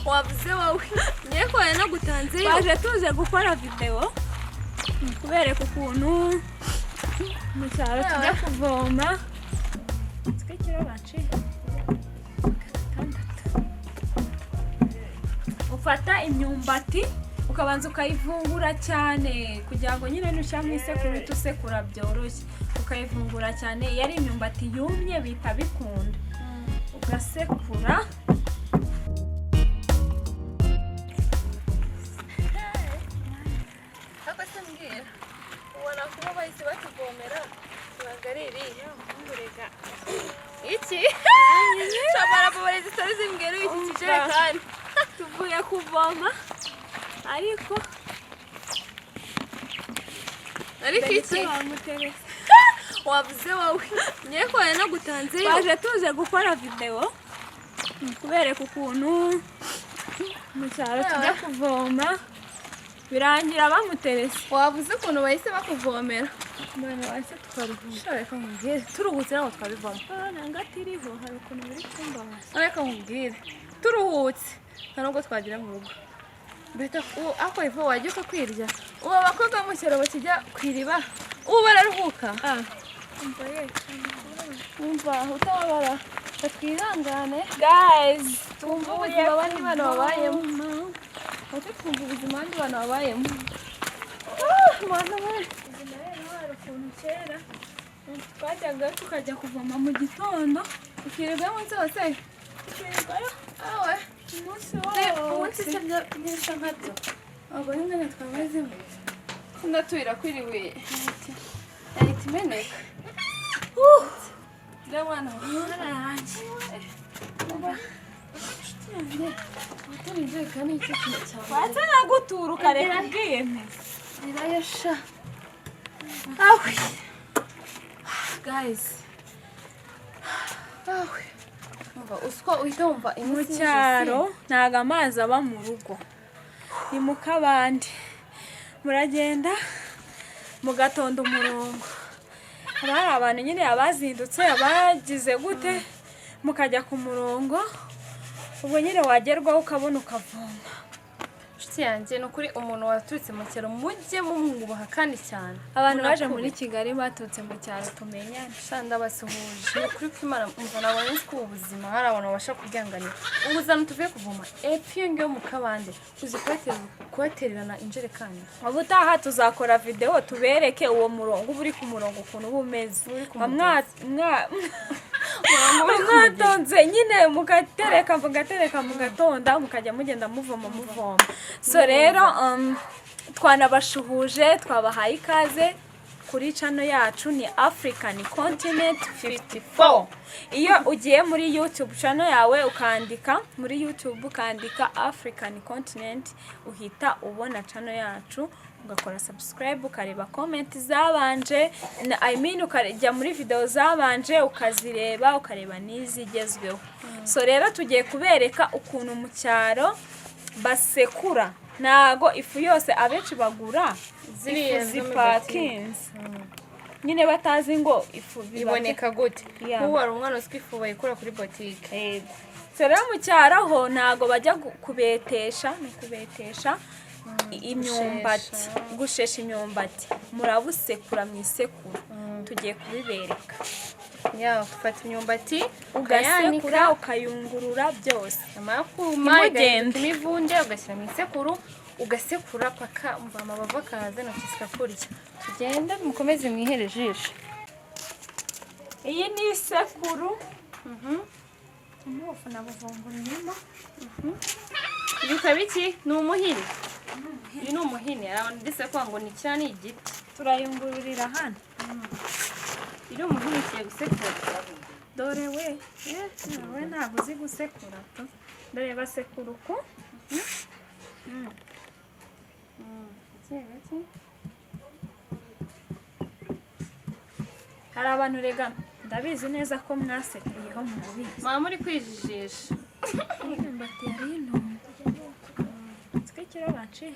Wavuze wowe ngiye ko nagutanzeyo. Twaje tuje gukora videwo kubereka ukuntu mu cyaro tujya kuvoma. Twikiro baciye 600. Ufata imyumbati ukabanza ukayivungura cyane kugira ngo nyine nushyira mu isekuru uhite usekura byoroshye, ukayivungura cyane. Iyo ari imyumbati yumye bihita bikunda, ugasekura. Ariko se mbwira, ubona kuba bahise batuvomera ibanga ari irihe? Iki shamara mubare zitari zimbwira iki kijerekani. Tuvuye kuvoma ariko Ariko iki bamuterese. Wavuze wowe ngiye ko nagutanzeyo. Twaje tuje gukora videwo kubereka ukuntu mu cyaro tujya kuvoma, birangira bamuterese. Wavuze ukuntu bahise bakuvomera. Mwana wase tukaruhuka. Reka nkubwire, turuhutse ntabwo twabivamo. Nanga iriho hari ukuntu biri kumbabaza. Reka nkubwire, turuhutse nta nubwo twagera mu rugo. Mbeta ako ivu wajya ukakwirya. Ubu abakobwa bo mu cyaro bakijya ku iriba ubu bararuhuka. Umva ye. Wumva utababara, twihangane. Guys, Twumve ubuzima abandi bana babayemo. Bate twumva ubuzima abandi bana babayemo. Ah, mwana we. Ubuzima rero hari ukuntu kera twajyaga tukajya kuvoma mu gitondo. Ukirirwa umunsi wose. Tukirirwayo Awe. umunsi Umunsi wose. Se byisa nkabyo ntabwo ari umwanya twamazemo sindatubira kwiriwe yahita imeneka uriya mwana Mwana yanjye. Inshuti yanjye watera injerekani y'icyo kintu cyawe. Watse nkagutura ukareka ubwiyemeza. Irayasha awe guys, awe umva uswa uhita wumva Mu imitsi y'ijosi. cyaro ntabwo amazi aba mu rugo, ni mu kabande. Muragenda mugatonda umurongo, haba hari abantu nyine abazindutse abagize gute, mukajya ku murongo, ubwo nyine wagerwaho ukabona ukavoma. Inshuti yanjye, ni ukuri umuntu waturutse mu cyaro mujye mumwubaha kandi cyane. Abantu baje muri Munakube. Kigali baturutse mu cyaro tumenyane. Sha, ndabasuhuje, ni ukuri kw'Imana. Umva, nabonye nzi ko ubu buzima hari abantu babasha kubyanganira. Ubu zano tuvuye kuvoma epfo iyo ngiyo mu kabande, uzi kubatererana injerekani. Ubutaha tuzakora videwo tubereke uwo murongo uba uri ku murongo ukuntu uba umeze. Uri ku Mwatonze nyine mugatereka mugatereka mugatonda, mukajya mugenda muvoma muvoma. So rero twanabashuhuje, twabahaye ikaze kuri channel yacu, ni African Continent 54. Iyo ugiye muri YouTube channel yawe ukandika muri YouTube, ukandika African Continent, uhita ubona channel yacu, ugakora subscribe, ukareba comment zabanje I mean ukajya muri video zabanje ukazireba, ukareba n'izigezweho. So rero tugiye kubereka ukuntu mu cyaro basekura. Ntago ifu yose abenshi bagura Ziriya ifu zo muri zipakinze nyine batazi ngo ifu biba Iboneka gute. Yeah. Nk'ubu hari umwana uzwi ifu bayikura kuri botike. Yego. So rero mu cyaro ho ntago bajya kubetesha, ni kubetesha imyumbati, gushesha imyumbati, murabusekura mu isekuru. Tugiye kubibereka. Ya, ufata imyumbati ugasekura, ukayanika, ukayungurura byose. Nyuma yo kuma Ntimugende. igahinduka imivunde, ugashyira mu isekuru ugasekura paka umva amabavu akaza, intoki zikakurya. Tugende, mukomeze mwihere ijisho. Iyi ni isekuru, umufu nabuvunguriyemo. Bikaba iki? Ni umuhini. Uyu ni umuhini. Hari abantu ndetse kuvuga ngo ni kiriya ni igiti. Turayungururira hano. Uyu ni umuhini ugiye gusekura. Dore we, we ntabwo uzi gusekura tu. Dore basekura uku. Gake gake. Hari abantu rega ndabizi neza ko mwasekuyeho, murabizi. Mwaba muri kwijijisha. Imyumbati yari intumbi twikiro baciye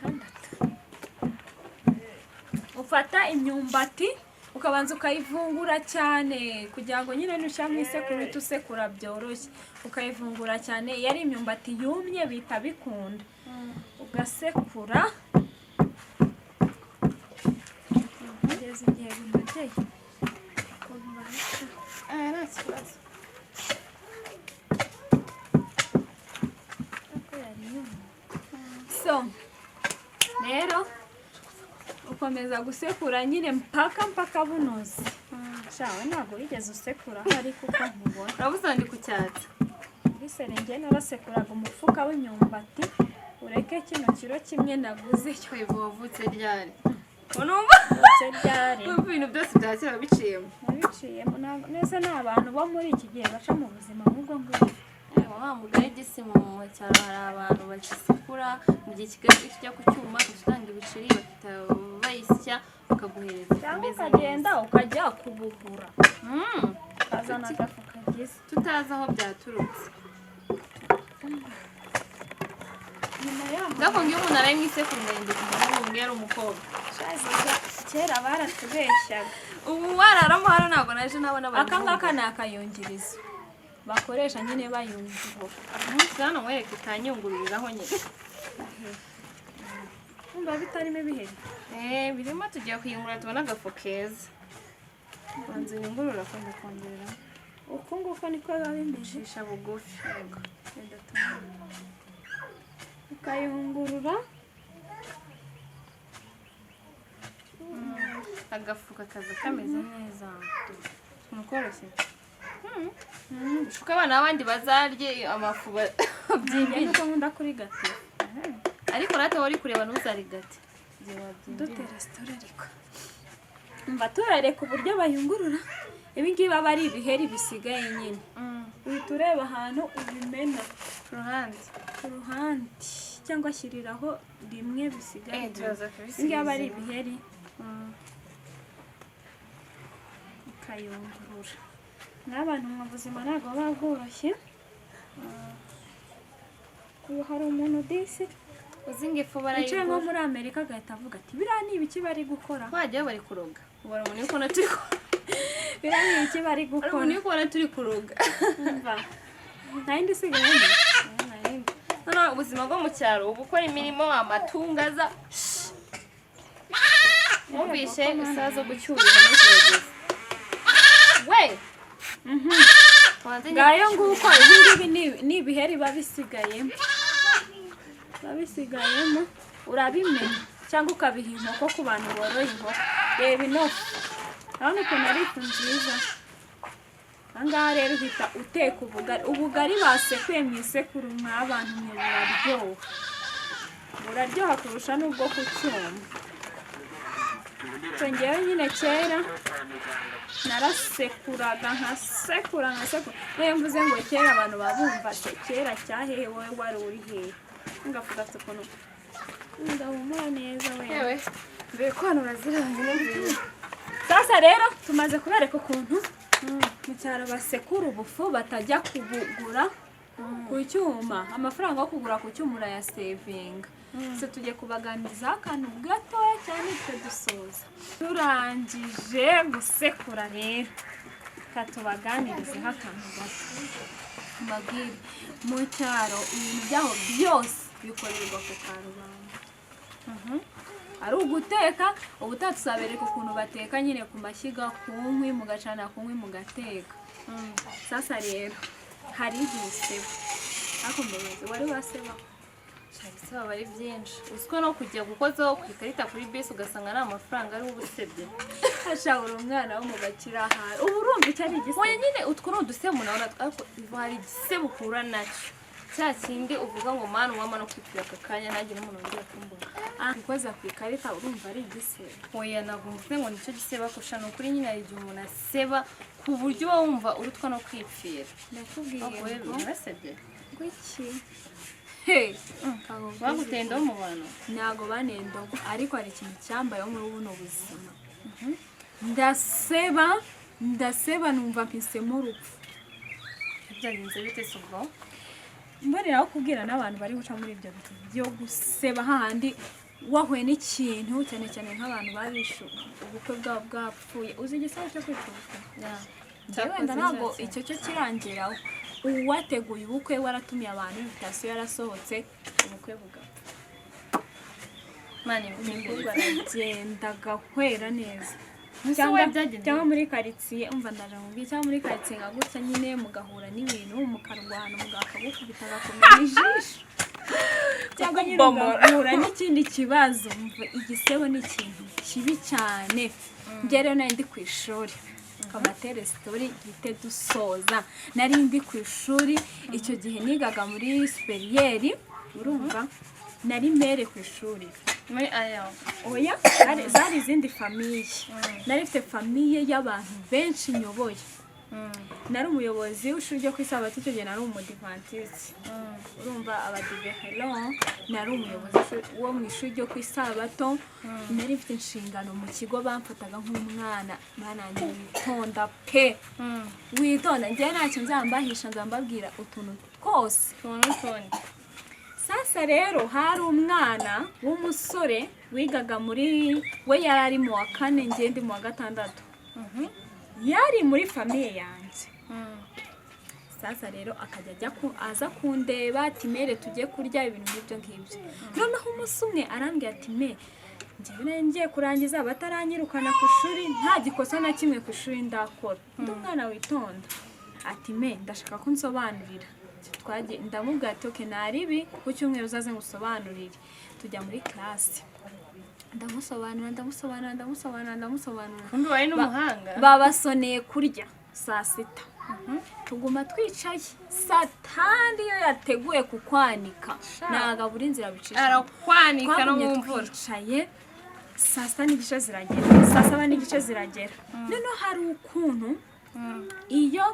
600. Ufata imyumbati ukabanza ukayivungura cyane kugira ngo nyine nushyira mu isekuru uhite usekura byoroshye, ukayivungura cyane. Iyo ari imyumbati yumye bihita bikunda, Ukabanza ukayivungura cyane kugira ngo nyine nushyira mu isekuru uhite usekura byoroshye. Ukayivungura cyane, iyo ari imyumbati yumye bihita bikunda. Ugasekura kugeza igihe binogeye. Ukuntu babica. Aya nta kibazo. Ko yari yumye. So rero ukomeza gusekura nyine mpaka mpaka bunoze. Shawe, ntabwo wigeze usekura ahari kuko nkubona. Urabuze ndi ku cyatsi. Muri serenge narasekuraga umufuka w'imyumbati, ureke kino kiro kimwe naguze cyo. Twebwe wavutse ryari? Unumva? Ndetse ryari? Urumva ibintu byose bya kera biciyemo. Nabiciyemo neza. Ni abantu bo muri iki gihe baca mu buzima nk'ubwo ngubwo. Ewa, wa mugani gisi mu cyaro hari abantu bagisekura, mu gihe kigali kijya ku cyuma utanga ibiceri, bakita bayisya bakaguhereza Cyangwa imeze ukagenda ukajya kubugura, neza. Ukazana agafu kagize. Tutazi aho byaturutse. Nyuma yaho Ndako ngiyo umuntu araye mu isekuru ndende ku muhungu, umwe yari umukobwa. Shaziza, kera baratubeshyaga. Ubu wararamo hano ntabwo naje nabona abantu. Aka ngaka ni akayungirizo bakoresha nyine bayungurura. Umunsi hano nkwereke utanyungururiraho nyine. Umva bitarimo ibiheri. Eh, birimo, tugiye kuyungurura tubona agafu keza. Banza uyungurura akunda kongerera. Uku nguku niko biba bimeze. Shisha bugufi. Yego. Ukayungurura. Agafu kakaza kameze neza, ukuntu koroshye. Shuka abana b'abandi bazarye amafu Njye babyimbire. nuko nkunda kurigatira. Ariko natwe wari kureba ntuzarigate igihe wabyimbire. Dutera sitori, ariko mba turareka uburyo bayungurura. Ibi ngibi aba ari ibiheri bisigaye nyine. Uhita ureba ahantu ubimena. Ku ruhande. Ku ruhande cyangwa shyiriraho rimwe bisigaye. Eh, turaza Ibi ngibi aba ari kubisubiza. ibiheri. Ukayungurura. N'abantu mu buzima ntabwo buba bworoshye. Ubu hari umuntu disi Uzi ngo ifu wicaye nko barayigura. muri Amerika agahita avuga ati: "Biriya ni ibiki bari gukora?" Wagiye bari kuroga, ubona umuntu uri kubona turi Biriya ni ibiki bari hari gukora? umuntu uri kubona turi kuroga. Umva, nta yindi isigayemo. Noneho ubuzima bwo mu cyaro, uba ukora imirimo, amatungo aza. Wumvishe isaha zo gucyura ihene zirageze we. Tubanze. Ngayo nguko, ibi ngibi ni ibiheri biba bisigayemo, urabimenya cyangwa ukabiha inkoko ku bantu boroye inkoko. Reba ino fu, urabona ukuntu ari ifu nziza. Aha ngaha rero uhita uteka ubugari. Ubugari basekuye mu isekuru, mw'abantu mwe, buraryoha, buraryoha kurusha n'ubwo ku cyuma. So ngewe nyine kera narasekuraga, nkasekura, nkasekura. Niyo mvuze ngo kera, abantu baba bumva se kera cyahehe, wowe wari uri hehe? Ngafu gafite ukuntu ndahumura neza we. Yewe, mbere ko hano uraziranye n'umubiri. Sasa rero tumaze kubereka ukuntu mu cyaro basekura ubufu, batajya kubugura ku cyuma. Amafaranga yo kugura ku cyuma urayasevinga. So tugiye kubaganirizaho akantu gatoya cyane twe dusoza. Turangije gusekura rero, reka tubaganirizeho akantu gato mbabwire. Mu cyaro ibintu byaho byose bikorerwa ku karubanda, ari uguteka. Ubutaha tuzabereka ukuntu bateka nyine ku mashyiga, ku nkwi, mugacana ku nkwi mugateka. Sasa rero hari igihe useba, ariko mbabazi, wari waseba? Ibisaba aba ari byinshi. Uziko no kujya gukozaho ku ikarita kuri bisi ugasanga nta mafaranga ariho, ubusebye. Ashobora umwana wo mu bakire ahari ubu urumva icyo ari igisebo? Oya nyine, utwo ni udusebo umuntu abona, ariko hari igisebo uhura nacyo cya kindi uvuga ngo: "Mani, uwama no kwipfira aka kanya ntagire umuntu wongera kumbona." Ah, gukoza ku ikarita urumva ari igisebo? Oya, ntabwo mvuze ngo nicyo giseba kurusha. Ni ukuri nyine hari igihe umuntu aseba ku buryo uba wumva urutwa no kwipfira. Ndakubwiye Ahubwo ngo warasebye? Ngwiki? Baguteye indobo mu bantu? Ntabwo banendogo, ariko hari ikintu cyambayeho muri buno buzima. Ndaseba, ndaseba, numva mpisemo urupfu. Byagenze bite se ubwo? Mboneraho kubwira n'abantu bari guca muri ibyo bintu byo guseba, hahandi Wahuye n'ikintu, cyane cyane nk'abantu babishe ubukwe bwabo bwapfuye. Uzi igisebo cyo kwica ubukwe? Njyewe wenda ntabwo icyo cyo kirangiraho. Uwateguye ubukwe, waratumiye abantu, invitation yarasohotse, ubukwe bugapfa. Mani. Umukobwa aragenda agahwera neza. Ese Cyangwa we byagenze? Cyangwa muri karitsiye, umva, ndaje mubwiye, cyangwa muri karitsiye nka gutya nyine, mugahura n'ibintu, mukarwana, umugabo akagukubita, agakomera ijisho, cyangwa nyine Kukubomora. ugahura n'ikindi kibazo. Umva, igisebo ni ikintu kibi cyane. Njye rero nari ndi ku ishuri, kabatere story gite dusoza. Nari ndi ku ishuri icyo gihe, nigaga muri supérieur. Urumva, nari mère ku ishuri. Muri aya? Oya, zari izindi famille. Nari mfite famille y'abantu benshi nyoboye. Nari umuyobozi w'ishuri ryo ku Isabato. Icyo gihe nari umudivantiste. Urumva, abadive hello. Nari umuyobozi wo mu ishuri ryo ku Isabato. Nari mfite inshingano mu kigo, bamfataga nk'umwana bananjye witonda pe, witonda. Njyewe ntacyo nzambahisha, nzambabwira utuntu twose. Utuntu n'utundi. Sasa rero hari umwana w'umusore wigaga muri we, yari ari mu wa kane, njye ndi mu wa gatandatu. Yari muri famille yanjye. Sasa rero akajya ajya aza kundeba ati: "Mère, tujye kurya," ibintu nk'ibyo ngibyo. Noneho umunsi umwe arambwira ati: "Mère, njyewe nari ngiye kurangiza bataranyirukana ku ishuri, nta gikosa na kimwe ku ishuri ndakora, ndi umwana witonda." Ati: "Mère, ndashaka ko unsobanurira." Twagiye, ndamubwira ati: "Okay, naribi, ku cyumweru uzaze ngusobanurire." Tujya muri classe, ndamusobanurira, ndamusobanurira, ndamusobanurira, ndamusobanurira. Kumbi wari n'umuhanga. Babasoneye kurya saa sita, tuguma twicaye. Satani iyo yateguye kukwanika ntabwo abura inzira bicisha. Arakwanika no Twagumye mu mvura. twicaye, saa sita n'igice ziragera, saa saba n'igice ziragera. Noneho hari ukuntu iyo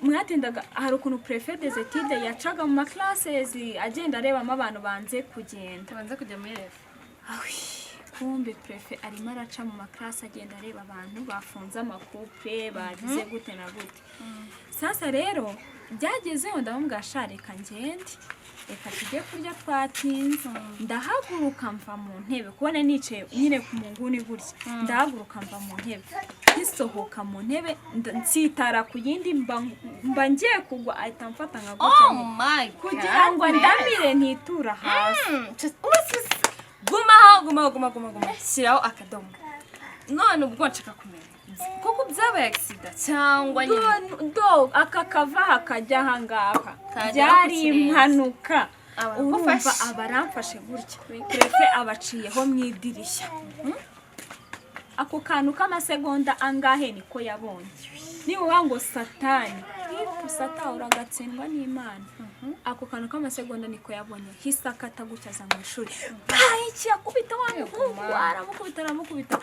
mwatindaga, hari ukuntu préfet des études yacaga mu ma classes agenda arebamo abantu banze kugenda. Tubanze kujya muri ref. Awi, kumbe préfet arimo araca mu ma classes, agenda areba abantu bafunze ama couples, bagize gute na gute. Sasa rero byagezeho, ndamubwira: "Sha, reka ngende, reka tujye kurya, twatinze." Ndahaguruka mva mu ntebe, kubona nicaye nyine ku nguni gutya, ndahaguruka mva mu ntebe. Ngisohoka mu ntebe, nsitara ku yindi, mba ngiye kugwa, ahita amfata nka gutya Oh nyine my. kugira ngo ndamire ntitura hasi. Gumaho, gumaho, guma, guma, guma, shyiraho akadomo. None ubwo nshaka kumenya kuko byabaye accident cyangwa nyine Do aka kava hakajya ahangaha. Kagera ku Byari kirenge. impanuka. Aba Urumva, aragufashe. aba aramfashe gutya, préfet abaciyeho mu idirishya. Ako kantu k'amasegonda angahe niko yabonye. Niba ngo Satani, Satani uragatsindwa n'Imana. Ako kantu k'amasegonda niko yabonye, hisakata gutya, aza mu ishuri, iki akubita wa muhungu, aramukubita, aramukubita,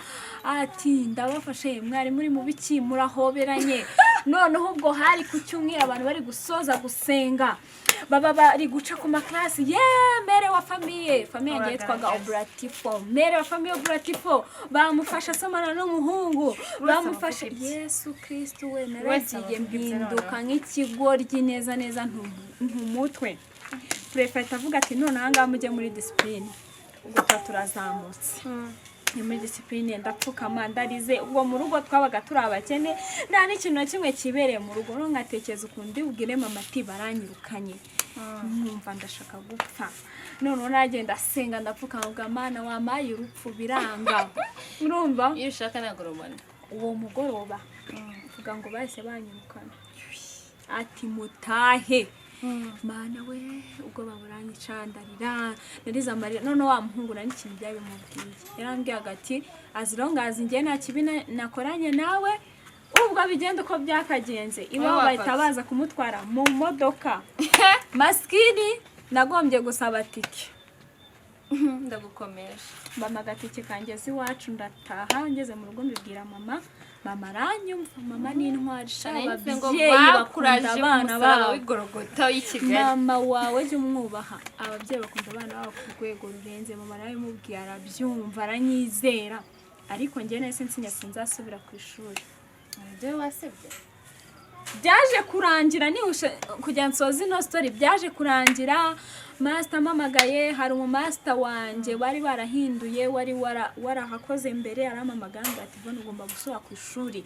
ati: "Ndabafashe, mwari muri mu biki? Murahoberanye." Noneho ubwo hari ku cyumweru, abantu bari gusoza gusenga, baba bari guca ku ma classes ye. Mère wa famille, famille yanjye yitwaga Uragaragaza. Oburatifo, mère wa famille Oburatifo, bamufashe asomana n'umuhungu, bamufashe. Abavuga ibye. Yesu Kristu we! Wese Naragiye abavuga ibye. mpinduka nk'ikigoryi neza neza, ntumutwe. Préfet avuga ati: "None aha ngaha mujye muri discipline." Ubwo tuba turazamutse, ni muri discipline, ndapfukama, ndarize. Ubwo mu rugo twabaga turi abakene, nta n'ikintu na kimwe kibereye mu rugo. Noneho nkatekereza ukuntu ndi bubwire mama ati: "Baranyirukanye," nkumva ndashaka gupfa. Noneho nagenda asenga, ndapfukama, bwa Mana wampaye urupfu, biranga. Urumva, Iyo ushaka ntabwo rubona. uwo mugoroba vuga ngo bahise banyirukana, ati: "Mutahe." Mana we, ubwo baburanyica, ndarira, narize amarira. Noneho wa muhungu nari ikintu byari bimubwiye, yarambwiye ati: "As long as njye nta kibi nakoranye nawe, ubwo bigenda uko byakagenze." Iwabo Wowe bahita wakoze. baza kumutwara mu modoka. Masikini, nagombye gusaba tike. Ndagukomeje. Mama agatike kangeze iwacu, ndataha. Ngeze mu rugo mbibwira mama, mama aranyumva. Mama ni intwari sha. Nari ngo Ababyeyi bakunda bakuraje abana umusaraba babo. w'igorogota y'i Kigali. Mama wawe jya umwubaha. Ababyeyi bakunda abana babo ku rwego rurenze. Mama narabimubwiye arabyumva, aranyizera. Ariko njye nahise nsinya, sinzasubira ku ishuri. Ibyo wasebye. Byaje kurangira nihushe kugira nsoze ino story. Byaje kurangira master ampamagaye. Hari umumaster wanjye bari barahinduye, wari warahakoze mbere, arampamagara ngo ati: "Yvonne, ugomba gusubira ku ishuri."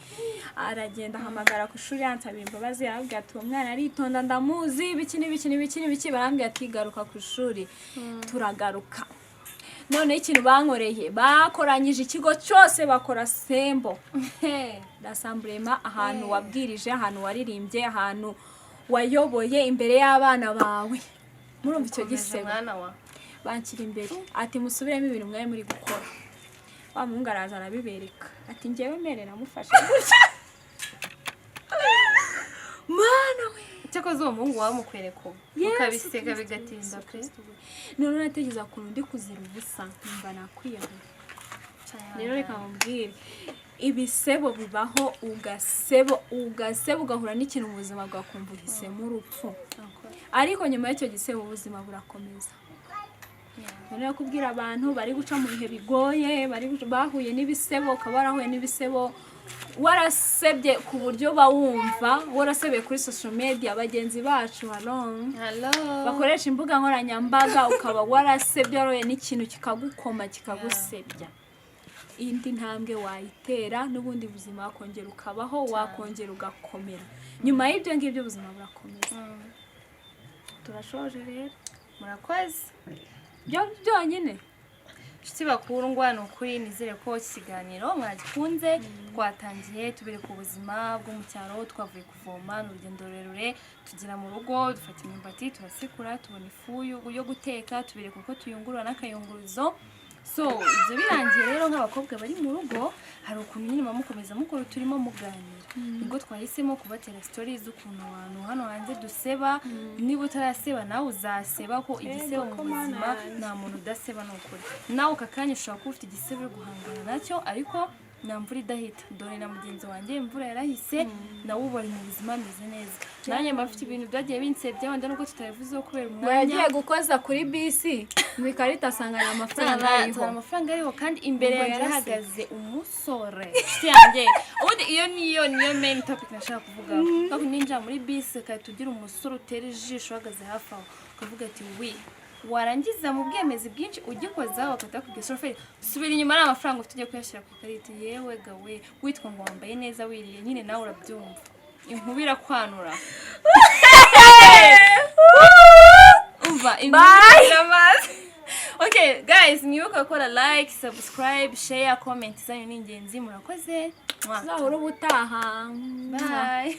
Aragenda ahamagara ku ishuri, yansabira imbabazi, arabwira ati: "Uwo mwana aritonda, ndamuzi," ibiki n'ibiki n'ibiki n'ibiki. Barambwira ati: "Garuka ku ishuri." Turagaruka. Noneho ikintu bankoreye, bakoranyije ikigo cyose, bakora sembo rassemblement, ahantu wabwirije, ahantu waririmbye, ahantu wayoboye imbere y'abana bawe. Murumva icyo Komeje. gisebo? Mwana wa. Banshyira imbere, ati: "Musubiremo ibintu mwari muri gukora." Wa muhungu araza arabibereka, ati: "Njyewe mere namufashe gutya." Mana we! Cyakoze uwo muhungu wamukwereka ubu Yesu ukabiseka Kristo, bigatinda Yesu pe. Kristo we. Noneho natekereza ukuntu ndi kuzira ubusa, nkumva nakwiyahura. Rero reka mubwire, ibisebo bibaho, ugasebo, ugasebo, ugahura n'ikintu mu buzima bwawe ukumva uhisemo urupfu, ariko nyuma y'icyo gisebo ubuzima burakomeza. Noneho kubwira abantu bari guca mu bihe bigoye, bahuye n'ibisebo, ukaba warahuye n'ibisebo, warasebye ku buryo bawumva warasebeye kuri social media, bagenzi bacu, hello, Hello. bakoresha imbuga nkoranyambaga, ukaba warasebye, warahuye n'ikintu kikagukoma, kikagusebya, indi ntambwe wayitera n'ubundi buzima wakongera ukabaho, wakongera ugakomera. Nyuma y'ibyo ngibyo ubuzima burakomeza. Turashoje rero. Murakoze. Byo byonyine. Inshuti bakundwa, ni ukuri nizere ko iki kiganiro mwagikunze. Twatangiye tubereka ubuzima bwo mu cyaro, twavuye kuvoma, ni urugendo rurerure, tugera mu rugo dufata imyumbati turasekura, tubona ifu yo guteka, tubereka uko tuyungurura n'akayunguruzo. So ibyo birangiye rero, nk'abakobwa bari mu rugo, hari ukuntu nyine muba mukomeza mukora uturimo, muganira, nibwo twahisemo kubatera stories z'ukuntu abantu hano hanze duseba. Niba utaraseba nawe uzaseba, ko igisebo mu ko Mana buzima yanjye. nta muntu udaseba, ni ukuri. Nawe aka kanya ushobora kuba ufite igisebo uri guhangana nacyo, ariko nta mvura idahita. Dore na mugenzi wanjye imvura yarahise, nawe ubu ari mu buzima, ameze neza. Nanjye mba mfite ibintu byagiye binsebya, wenda nubwo tutabivuzeho kubera Ngo umwanya. yagiye gukoza kuri bisi mu ikarita, asanga nta mafaranga ariho. Nzana amafaranga ariho, kandi imbere Ubwo yanjye yarasetse. hahagaze umusore, inshuti yanjye. Ubundi iyo niyo main topic nashaka kuvugaho. Ntabwo ninjira muri bisi ugahita ugira umusore utera ijisho uhagaze hafi aho, ukavuga ati wi, warangiza mu bwemezi bwinshi ugikozaho bagahita bakubwira: "Shoferi, subira inyuma, ari amafaranga ufite ugiye kuyashyira ku ikarita." Yewe gawe, witwa ngo wambaye neza, wiriye nyine, nawe urabyumva, inkuba irakwanura. Umva, inkuba irakwanura amazi. Okay guys, mwibuke gukora like, subscribe, share, comment zanyu ni ingenzi. Murakoze. Mwah. Tuzahura ubutaha. Bye.